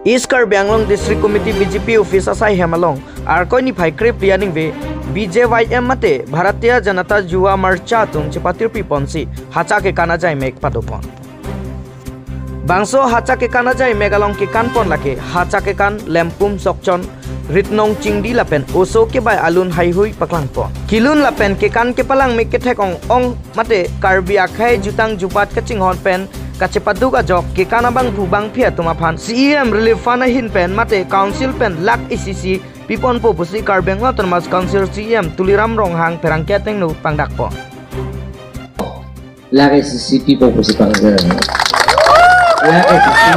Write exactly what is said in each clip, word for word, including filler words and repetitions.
East Karbi Anglong District Committee B J P office asai hem along Arkoi niphai krepli aningve B J Y M mate Bharatiya Janata Yuva Morcha atum chepatirpi ponsi hacha kekan ajai mek padopon. Bangso hacha kekan ajai mek along kekan pon lake hacha kekan, lempum, sokchon, ritnong, chingdi lapen oso kebai alun heihui paklang pon. Kelun lapen kekan kepalang mek kethek ong-ong mate Karbi akhei jutang jubat kachinghon pen kachepaduk ajok kekan abangphu bangphi atum aphan C E M Relief Fund ahin pen mate Council pen lakh isi isi piponpo pusi Karbi Anglong Autonomous Council C E M Tuliram Ronghang pherangke atengno pangdakpon. Lakh isi isi pipo pusi pangdang. Lakh isi isi.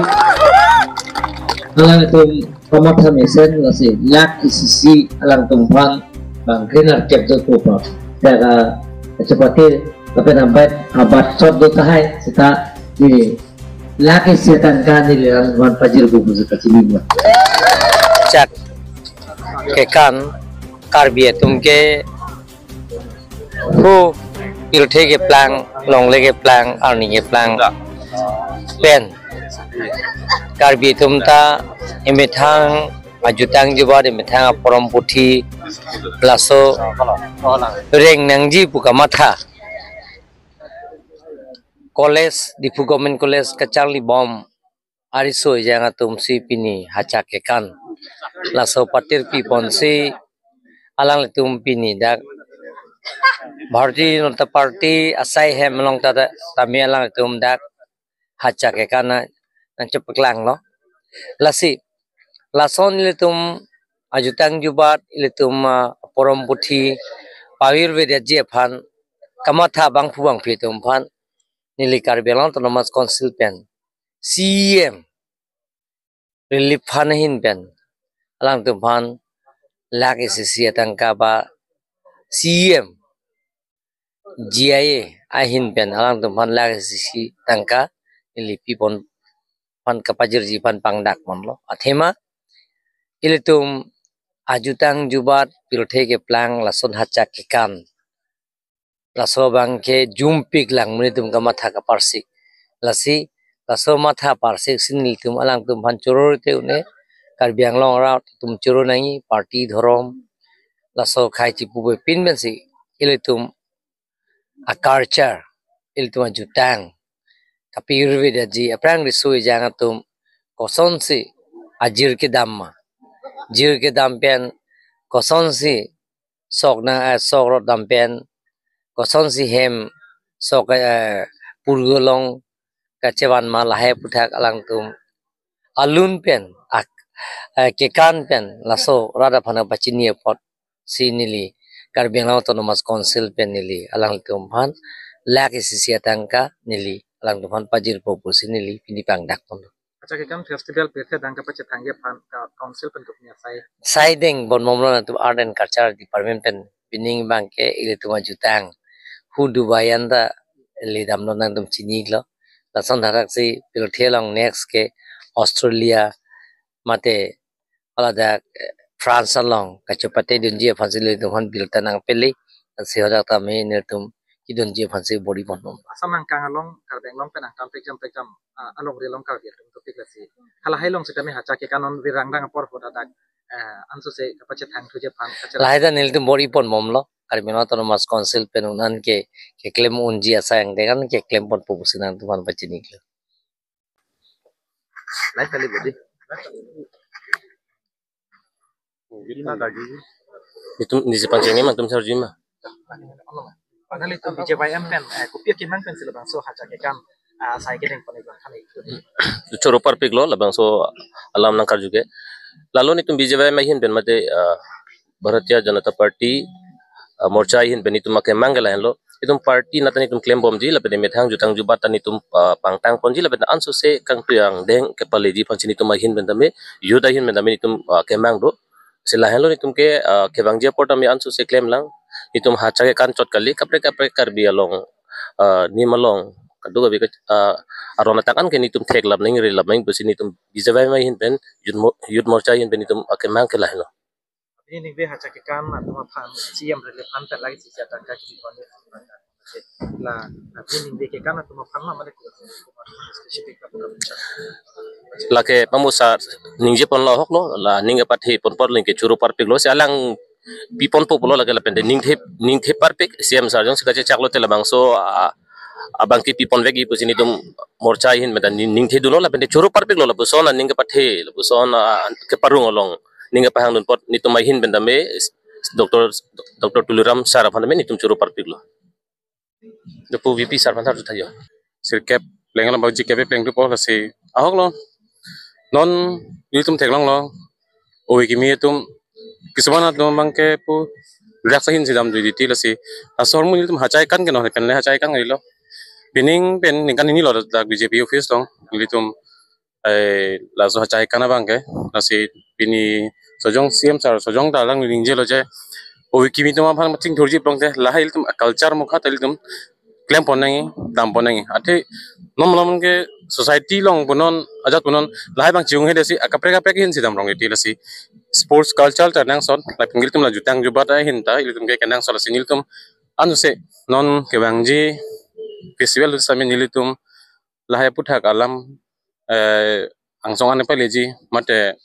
Alangtum kamatha mesen lasi lakh isi isi alangtum aphan bang green architect do pupa. Daga chapati tapi nampai abat sot do tahai seta di lakh isi tangka neli alangtum aphan pajirpo pusi kachini ma. Chak kekan Karbi atum ke hu pirthe keplang, longle keplang, arni keplang pen Karbi atum ta emethang ajutang jubat, emethang aporom puthi laso reng nangji pu kamatha college, Diphu Government College kacharlibom ariso ejang atumsi pini hacha kekan laso patirpi ponsi alanglitum pini dak Bharatiya Janata Party asai hem along ta tame alanglitum dak hacha kekan nangchepaklang lo. Lasi lason ilitum ajutang jubat, ilitum ah, porom puthi pavirvedetji aphan kamatha bangphu bangphi atum aphan neli Karbi Anglong Autonomous Council pen C E M Relief Fund ahin pen alangtum aphan lakh isi isi atangka ba C E M G I A ahin pen alangtum aphan lakh isi isi tangka neli pipon aphan kapajirji aphan pangdakponlo. Athema ilitum ajutang jubat pirthe keplang lason hacha kekan laso abang ke jumpik lang nelitum kamatha kaparsik. Lasi laso matha parsik si nelitum alangtum aphan choro te une Karbi Anglong arat atum choro nangji, party dhorom laso akhai chipupe pin pensi ilitum aculture, ilitum ajutang kapirvedetji aphrang riso ejang atum kosonsi ajir kedam ma, jir kedam pen kosonsi sok na eh, sok rot dam pen kosonsi hem sok eh, purgo along kachevan ma lahai aputhak alangtum alun pen ak, eh, kekan pen laso rat aphan pachini apotsi neli Karbi Anglong Autonomous Council pen neli alangtum aphan lakh isi isi atangka neli alangtum aphan pajirpo pusi neli pini pangdakpon. Hacha kekan festival pirthe adang kapachethangji aphan ka council pen kopine asai? Sai deng bon momron atum Art and Culture Department pen pining abang ke ilitum ajutang hu Dubai anta ili damlo nangtum chinilo. Lason harak si pirthe along next ke Australia mate aladak eh, France along kachepate dunji aphansi ilitum aphan bill ta nangpele. Si hadak tame nelitum kedunji aphansi bor-i ponbom. Assam angkang along Karbi Anglong pen angkang pekjam pekjam ah, alongri along Karbi atum topik lasi. Halahai along sitame hacha kekan non virang rang apor hoda dak eh, ansose kapachethang thuji aphan kache- Lahai ta nelitum bor-i ponbomlo. Karbi Anglong Autonomous Council pen un-an ke keklem unji asai angdeng an keklem ponpo pusi nangtum aphan pachinilo. Lahai kali bodi. Itum nisi pangcheng ma, itum sarji ma. Padahal itum B J Y M pen eh, kopi akemang pensi labangso hacha kekan ah, sai kedeng pon itum kali. Choro parpiklo labangso alam nangkarju ke. Lalo nelitum B J Y M ahin pen mate ah, Bharatiya Janata Party ah, Morcha ahin pen nelitum akemang ke lahenlo. Itum party nat ta nelitum klembomji lapen methang jutang jubat ta nelitum ah, pangtang ponji lapen ansose kangtui angdeng kepaleji aphansi nelitum ahin pen tame, youth ahin pen tame nelitum ah, kemang do. Si lahenlo nelitum ke ah, kevangji apor tame ansose klem lang. Nelitum hacha kekan chot kali, kaprek kaprek Karbi along ah, nim along kadokave ke ah, aron atak an ke nelitum theklap nangji, relap nangji pusi nelitum B J Y M ahin pen, Youth Mo-, Youth Morcha ahin pen nelitum akemang ke lahenlo. Pini ningve hacha kekan atum aphan C E M Relief Fund pen lakh isi isi atangka kipi pon. La, la, ini ningje ke kan atau makan ma mana kita specific apa kan? Lake pamusa ningje ponlo ahok lo, la ning kepathe pon apot ning ke choro parpiklo, si alang pi ponpo pulo lake lapen te ningthe, ningthe parpik, C M sir jongsi kachechaklo te labangso, ah, abang ke pi ponvekji pusi nelitum morcha ahin pen ta ning, ningthedunlo lapen te choro parpiklo, lapuson aning kepathe, lapuson, ah, keparong along ning kepahangdun apot nelitum ahin pen tame Doctor, Doctor Tuliram sir aphan tame nelitum choro parpiklo. Dopo V P sir aphan tha juthajo. Sirkep pleng alam bauji kep pleng dopo lasi ahok lo. Non nelitum theklonglo. Ove kimi atum kisuman atum abang ke pu rak sahin sidam dui diti lasi. Asor mu nelitum hachai kan ke non pen le hachai kan lo. Pining pen ningkan hini lo dak B J P office along nelitum, eh, laso hachai kan abang ke, lasi pini sojong C M sir, sojong ta alang ningjelo je, ove kimi atum aphan chingthurji plong te, lahai ilitum culture mukha ta ilitum klem pon nangji, dam pon nangji. Athe non malom ke society along punon, ajat punon, lahai abang chiung he desi, akaprek kaprek ahin sidam rong iti lasi. Sports culture ta nangsot, lapen ilitum la jutang jubat ahin ta, ilitum ke kenangsot lasi nelitum, anuse, non kevangji festival tu sami nelitum, lahai aphuthak alam, eh, angsong an paleji mate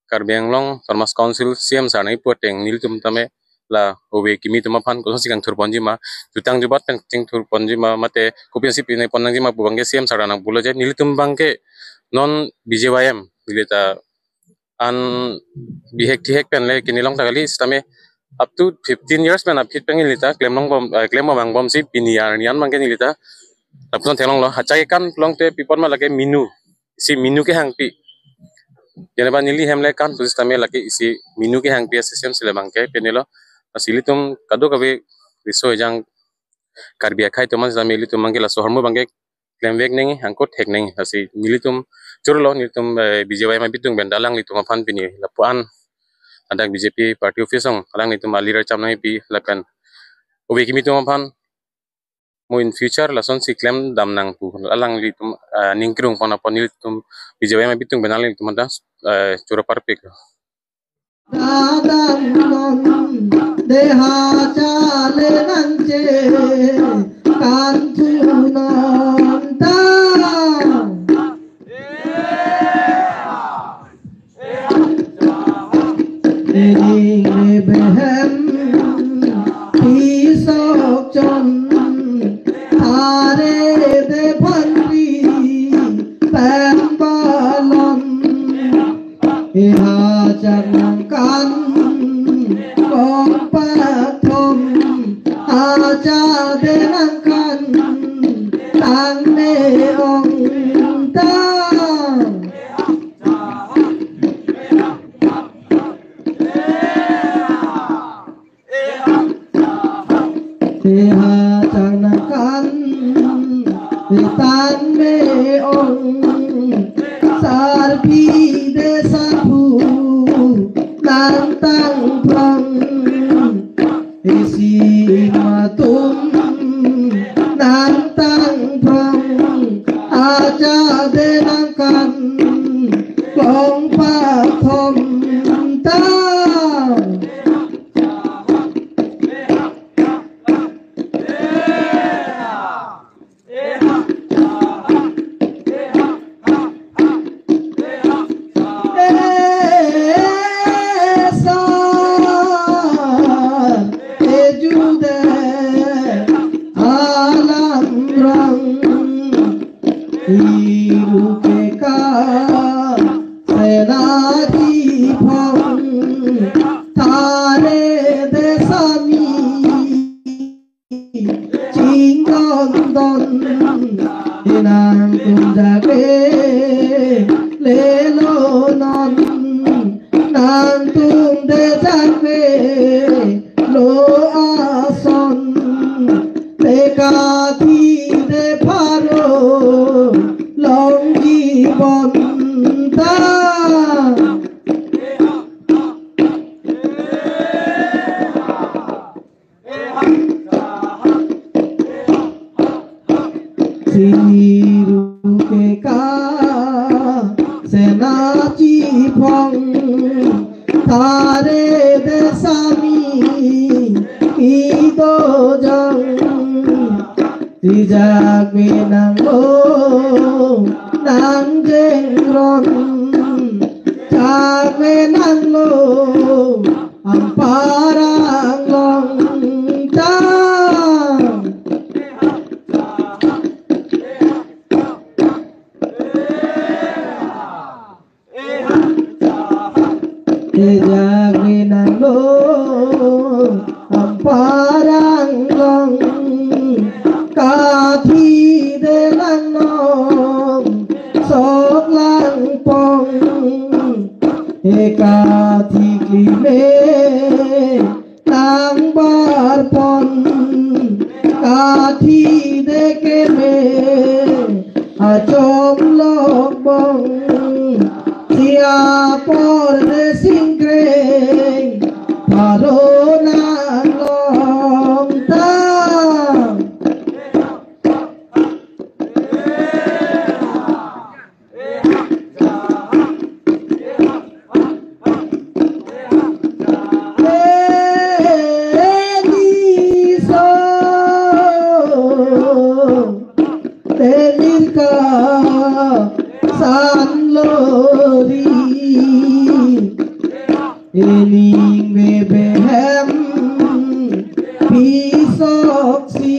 Karbi Anglong Autonomous Council C M sir nangpu ateng nelitum tame la ove kimi atum aphan kosonsi kangthur ponji ma, jutang jubat pen chingthur ponji ma, mate kopi si pine pon nangji ma pu abang ke C M sir nangpulo je nelitum abang ke non B J Y M neli ta an bihek thihek pen le kinilong ta kali sitame up to fifteen years pen aphi pen neli ta klem long bom, eh, klem abang bom si pini arni an abang ke neli ta lapuson theklonglo. Hachai kan plong te pi pon ma lake minu, isi minu kehangpi. Jene ba neli hem le kan pusi tame lake isi minu kehangpi asystem si le abang ke penelo. Lasi ilitum kadokave riso ejang Karbi akhei atum an sitame ilitum abang ke laso ahormu abang ke klemvek nangji, angkut hek nangji. Lasi nelitum chorolo, nelitum, eh, B J Y M abitung pen ta alanglitum aphan pini lapu-an adak B J P party office along alanglitum ali racham nangpi lapen ove kimi atum aphan mo in future lasonsi klem dam nang pu alanglitum, eh, ning kerung pon apot nelitum B J Y M abitung pen alanglitum anta, eh, choro parpik. Dadang non deha chale nangche kan thu non ta. Ening le behem pisok chon thare de phanri pem balon. Eha chak nangkan kong pathom, acha de nangkan tang me ong ta. Eha chak nangkan tang me ong, sarpi de saphu nangtang phrang, isi matum nangtang phrang, acha de nangkan kong pathom ta. Iru ke ka sena di phong thare de sami chingdon don, inang tum jage lelo non, nangtum de jage lo ason, te kati de pharo longji bon ta. Siru ke ka sena chiphong thare de sami ido jang Jakmenanglo nangjengron, jakmenanglo amparang longtang. Jakmenanglo amparang long, kathi de nang nong sok lang pong, e kathi klime nang bar pon, kathi de keme achom lok bong, si apor de singkreng pharo nang longtang. Temirka sanlori, ening me behem pisoksi,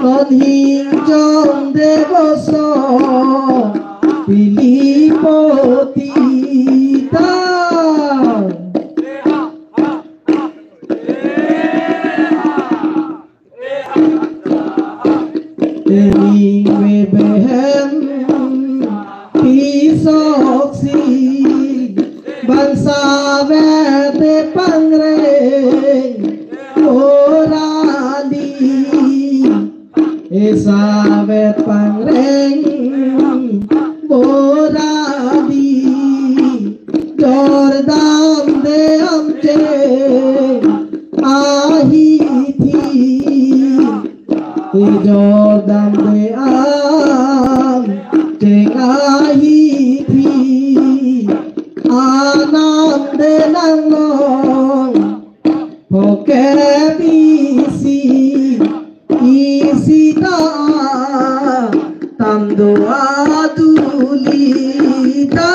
non hingjong deboso pilipoti ta. Ening me behem pisoksi, bangsa vete pangreng morali, esa vet pangreng morali, jordam de amche ahithi, jordam de amche ahithi, anam de nang long poke bisi, isi ta tando aduli ta.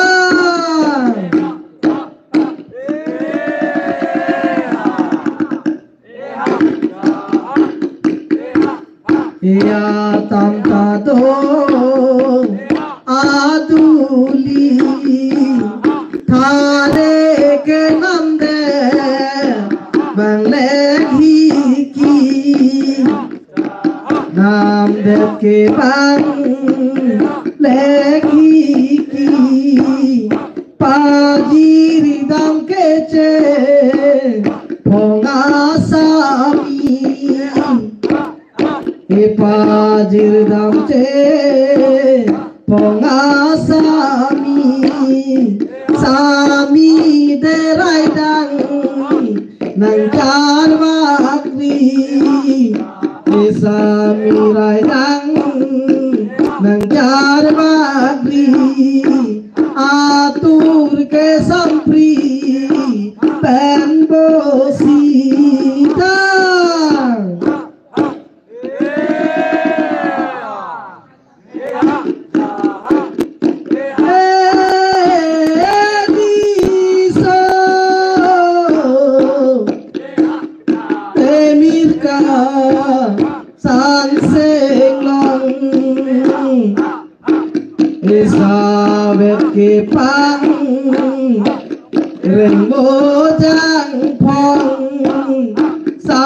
Ya tam ta do aduli, thare ke nam de bang lek hiki, nam de ke bang lek hiki, pajir dam keche phong asami. Epajir dam che phong asami, sami de raidang nang charvakri. Esami raidang nang charvakri, atur ke sampri pen bosita. Temirka sanseng long, esa vet kepang reng mojang phong, sa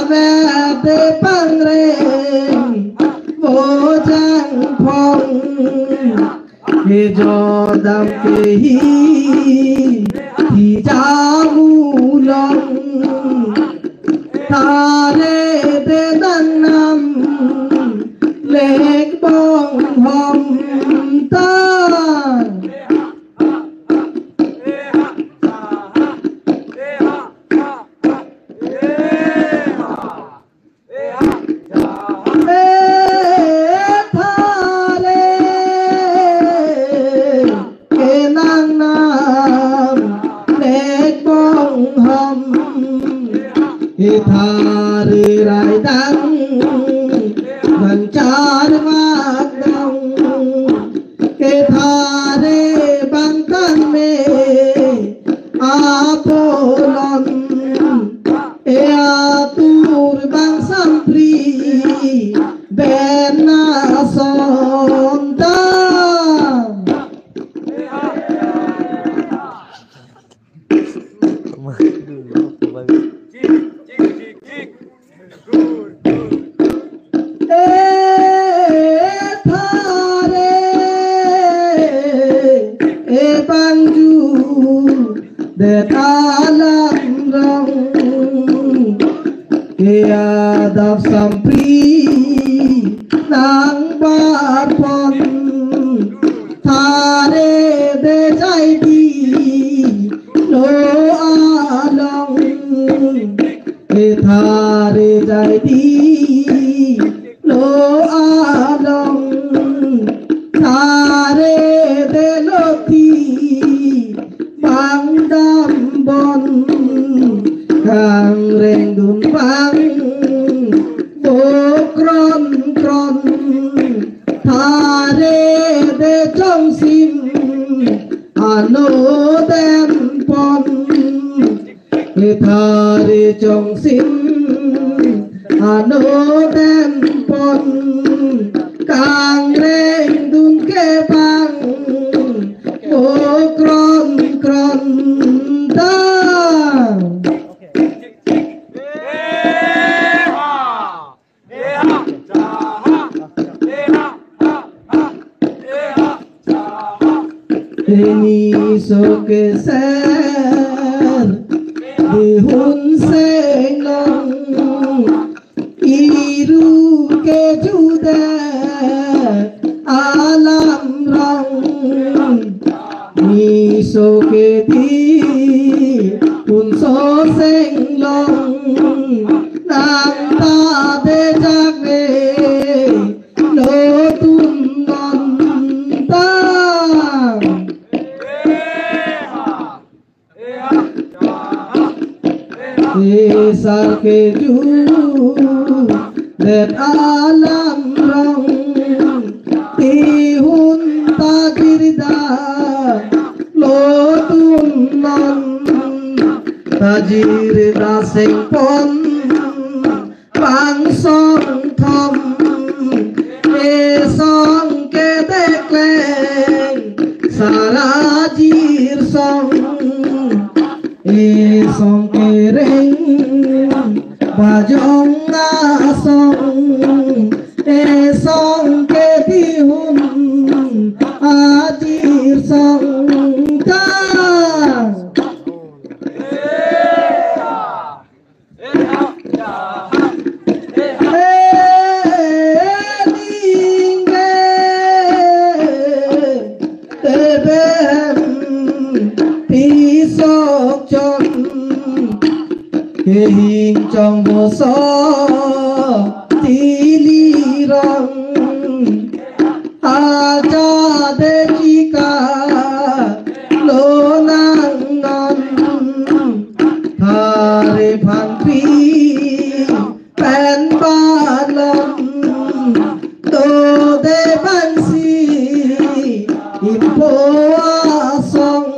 vet de pangreng mojang phong, kejordam kehi thi jamu long, thare de dang nam lek bong hom ta. Thare kenang nam lek bong hom, ethare raidang Apolon e atur bang sampri bena sonta. E thare e bangju det alam rong e adap sampri nang barpon thare de jaidi lo along. E thare jaidi lo along thare de loti bang dambon kangreng dun bang bo kron kron thare de chongsim ano dempon. E thare chongsim ano dempon kangreng dun ke bang bo kron kron ta. Ini so keser dihun senglong iru kejude alam rong. Miso kedi unso senglong nang ta de jakre lo tun non ta. Esar keju det alam rong tihun tajirda lo tun non tajirda sengpon bang song thom esong kedekleng sarajir song esong kereng bajong asong esong kedihun ajir song ta. Ening ke teben pisok chon kehing chong boso tilirong. Aja dejika lonang non thare phanpi pen balon do de bansi impo asong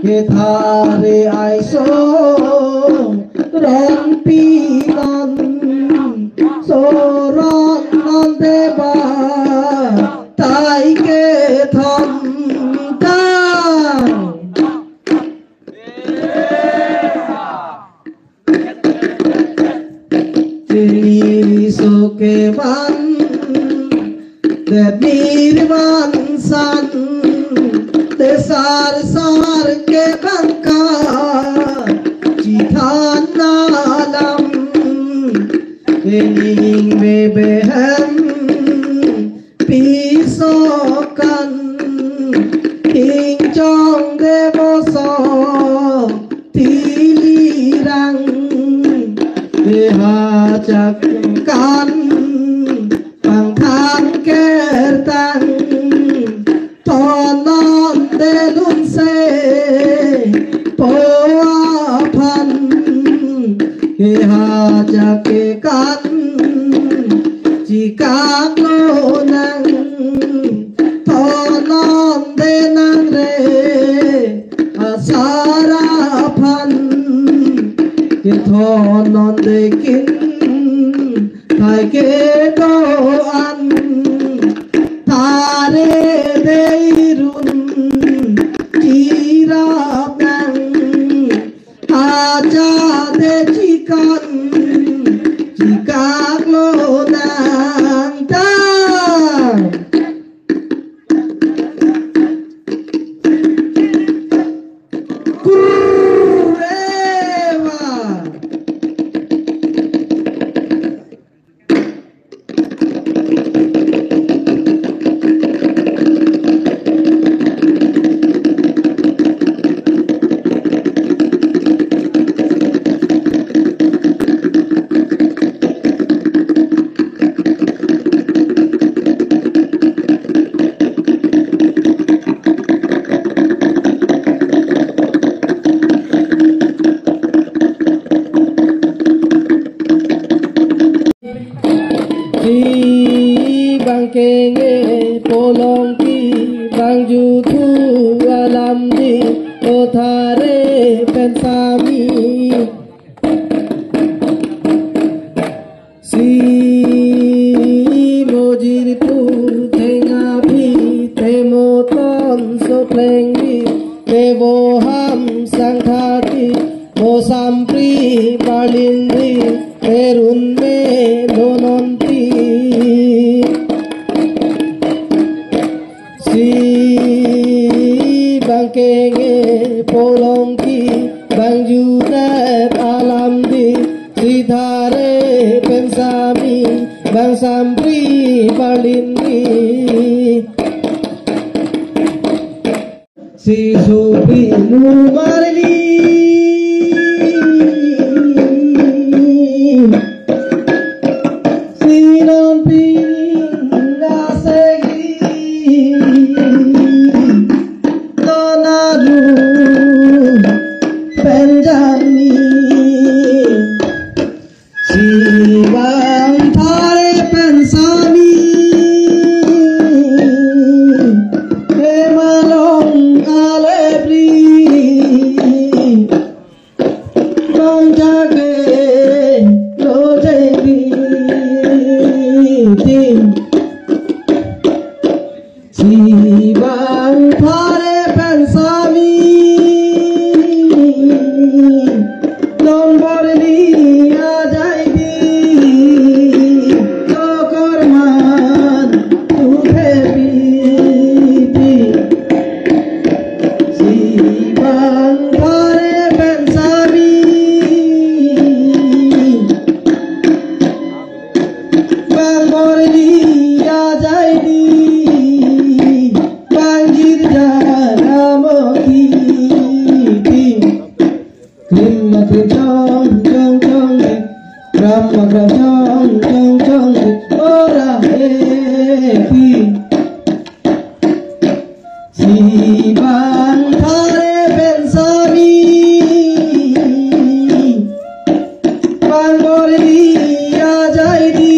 kethare aiso ron pinon soron non deba tai kethom ta. Chini so keman det nirman san te sar sar ke bangka chithan alam ening me behem pisokan ting chong de boso tilirang deha chak kan pangthang kertang tonon delun se po aphan keha jake kan chikak lonang tonon denang re Non dekin thai kedo-an, thare deirun chirap nang, aja de chikon chikak lonang ta. Kureva. Si bang kenge polongki bang juthu alam di, o thare pen sami. Si mojir pu tenga phi te mo ton sopleng bi, te voham sangthati, mo sampri palin di, te run me lononti. Si bang kenge polongki bang judat alam di, si thare pen sami bang sampri palin di. Si supri numarli. Si non pini ngasegi. Non aru penjani. Si bang thare pen sami. He malong alepri. Bang jage lo jai bi. Si bang thare pen sami. Nombor ni ajai di. Dokor man tu phebi di. Si bang thare pen sami. Bang bor ni ajai di, bang girja ramo ki di. Krim ma krim chong chong chong di, kram ma kram chong chong chong di, ora he di. Si bang thare pen sami. Bang bor ni ajai di.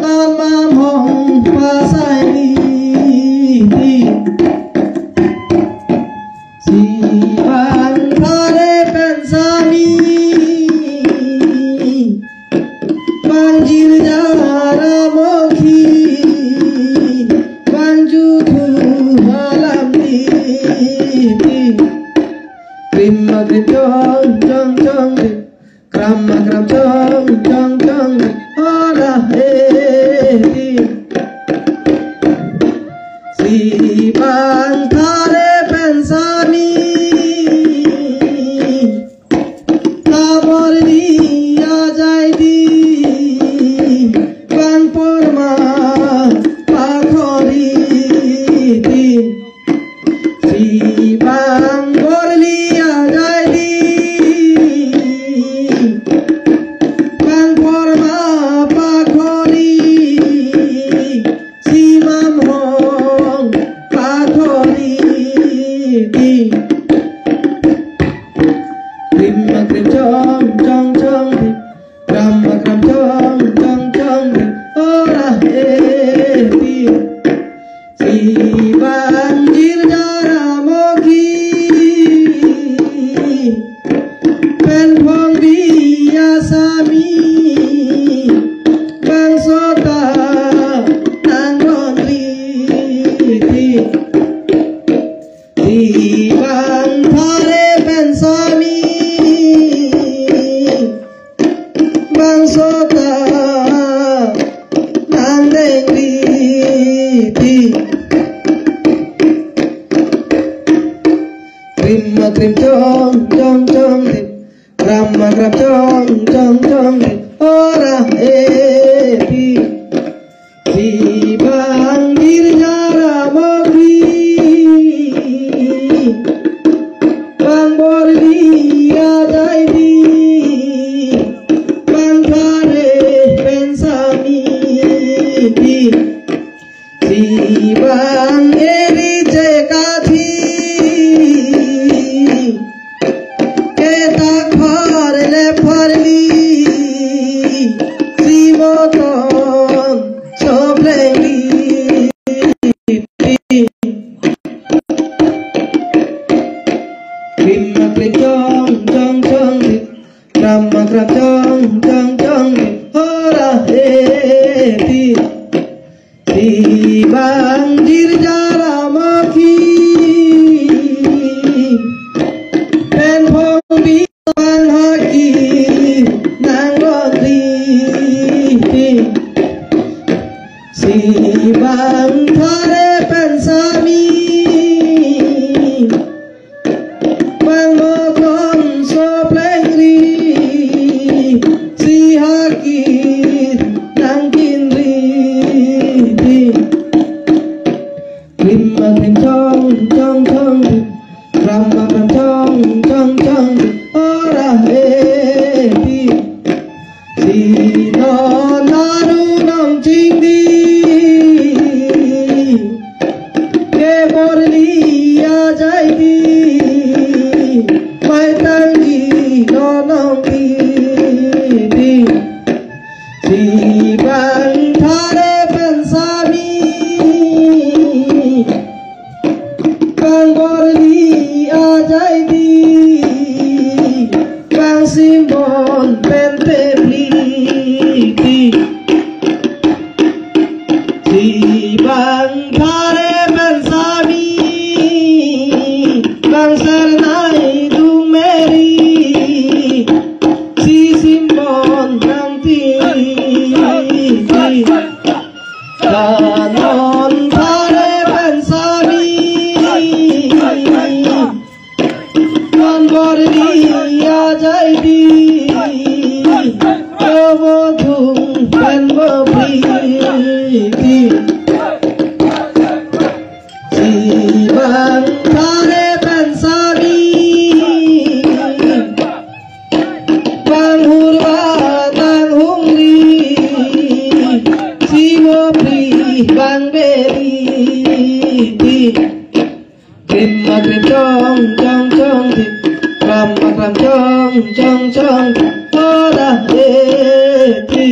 Ama mong pasai di. Si bang thare pen sami. Bang girja ramo ki, bang juthu alam di. Krim ma krim chong chong chong di, kram ma kram chong chong chong di, ora he di. Si bang thare pen sami. Tabor ni ajai di, bang porma pakhori di. Si bang bor ni ajai di, bang porma pakhori. Si mam hong pakhori di. Krim ma krim chong chong chong di, kram ma kram chong chong chong di, ora he di. Si bang girja ramo Krim ma krim chong chong chong di, kram ma kram chong chong chong di, ora e di. Si bang girja ramokri, bang borli ajai di, bang thare pen sami di. Si bang eri chekathi, ketak phar le pharli, si moton sopleng ri. Krim ma krim chong chong chong di, kram ma kram chong chong chong di, ora e di. Si bang girja ramokri, pen phong bi bang haki nang londri. Si bang thare pen sami, bang moton sopleng ri, si haki nang kinri di. Krim ma krim chong chong chong di, kram ma kram chong chong chong di, ora e di. Si non aru nong chingdi, ke borli ajai di, mai tangji non nong di di. Si bang thare pen sami, bang borli ajai di, bang simbon pen pepli di. Si bang thare pen sami, bang sernai dung meri, si simbon nang ti di. Kanon thare pen sami, non borli ajai di, kovo thung pen bo priti. Si bang thare pen sami, bang hur bang hungri, si bo pri bang beri di. Krim ma krim chong chong chong di, kram ma kram chong chong chong di, ora e di.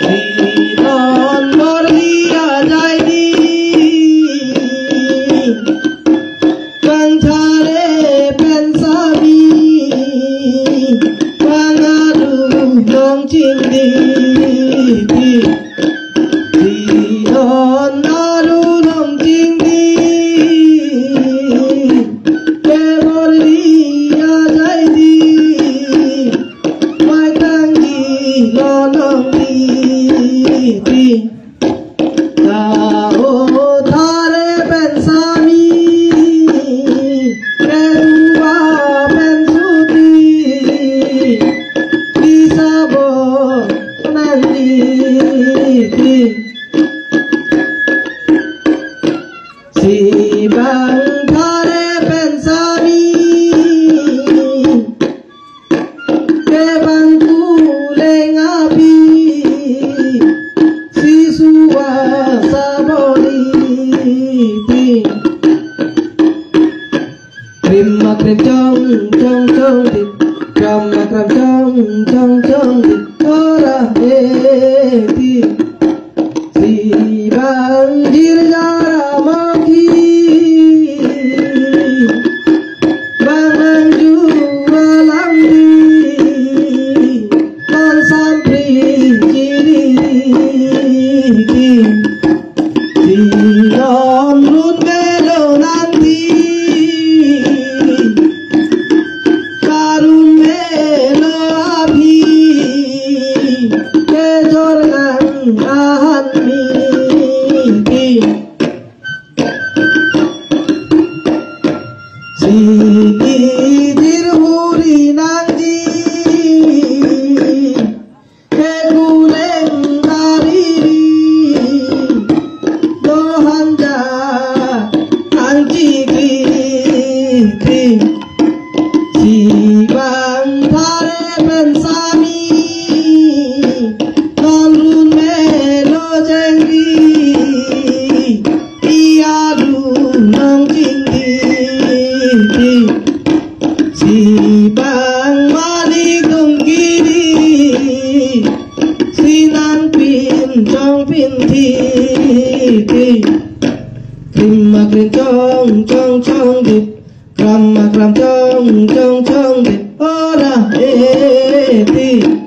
Si non borli ajai di, bang thare pen sami, bang aru nong chingdi di. Si non aru nong chingdi, ke borli ajai di, mai tangji lo nong di di. Tao thare pen sami, ke ruwa pen suti, di sabo nang di di. Si bang thare pen sami, ke bang kuleng api, si suwa sabo di di. Krim ma krim chong chong chong di, kram ma kram chong chong chong di, ora e di. Si bang girja ramokri, bang angju alangli, bang sampri chiri di. Si non run melo nanti, karun melo aphi, kejor nang ahan miti. Krim ma krim chong chong chongdip, kram ma kram chong chong chongdip. Ora, eh, eh, eh, ti.